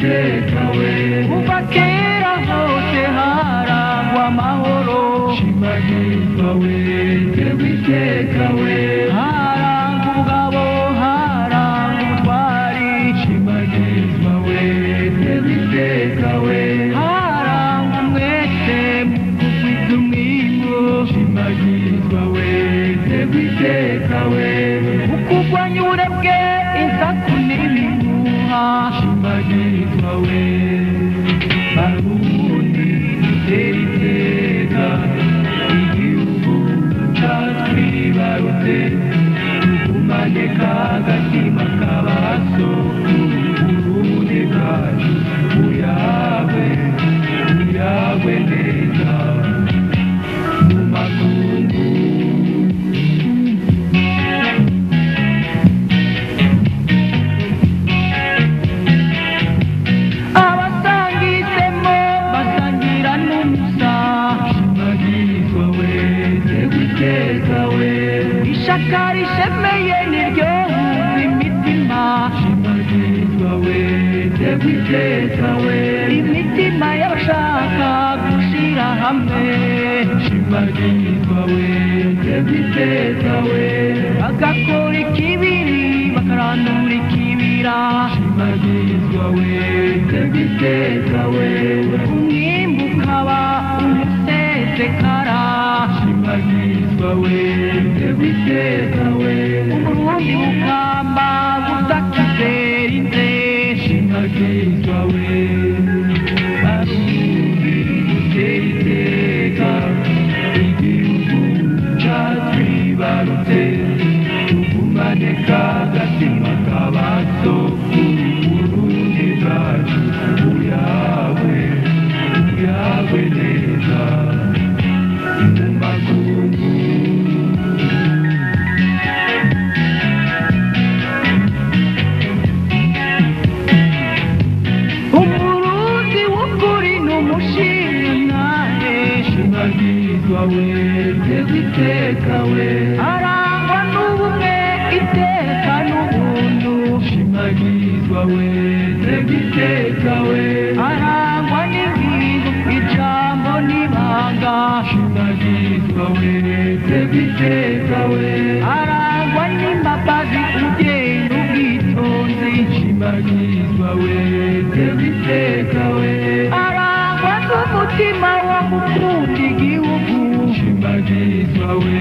iteka we. Kuva kera hose harangwa amahoro, Shimagizwa we, terwa iteka we. Harangwa ubugabo, harangwa ubutwari, Shimagizwa we, terwa iteka we. Harangwa umwete mu kugwiza umwimbu, Shimagizwa we, terwa iteka we. Mu kurwanya uburebwe, insaku n'ibihuha, Shimagizwa we, Barundi dutera iteka, igihugu catwibarutse, tugumane kagatima k'abasokuru, Burundi bwacu buyagwe, buyagwe neza mu makungu. Abasangisemo basangira n'umusa, Shimagizwa we, terwa iteka we. Ishaka rishemeye niryo huza imitima, Shimagizwa we, terwa iteka we. Imitima y'abashaka gushira hamwe, Shimagizwa we, terwa iteka we. Bagakora ikibiri bakarandura ikibira, Shimagizwa we, terwa iteka we. Umwimbu ukaba umusesekara, Shimagizwa we, terwa iteka we. Umurundi bukamba butakizera inze, Shimagizwa we, Barundi dutera iteka, igihugu catwibarutse, tugumane kagatima k'abasokuru, Burundi bwacu buyagwe, buyagwe neza mu makungu. Umurundi w'ukuri n'umushingantahe, Shimagizwa we, terwa iteka we. Arangwa n'ubumwe, iteka n'ubuntu, Shimagizwa we, terwa iteka we. Arangwa n'ingingo, ijambo n'ibanga, Shimagizwa we, terwa iteka we. Arangwa n'imbabazi, ubwenge, ubwitonzi, Shimagizwa we, terwa iteka we. Arangwa n'umutima wo gukunda igihugu, Shimagizwa we.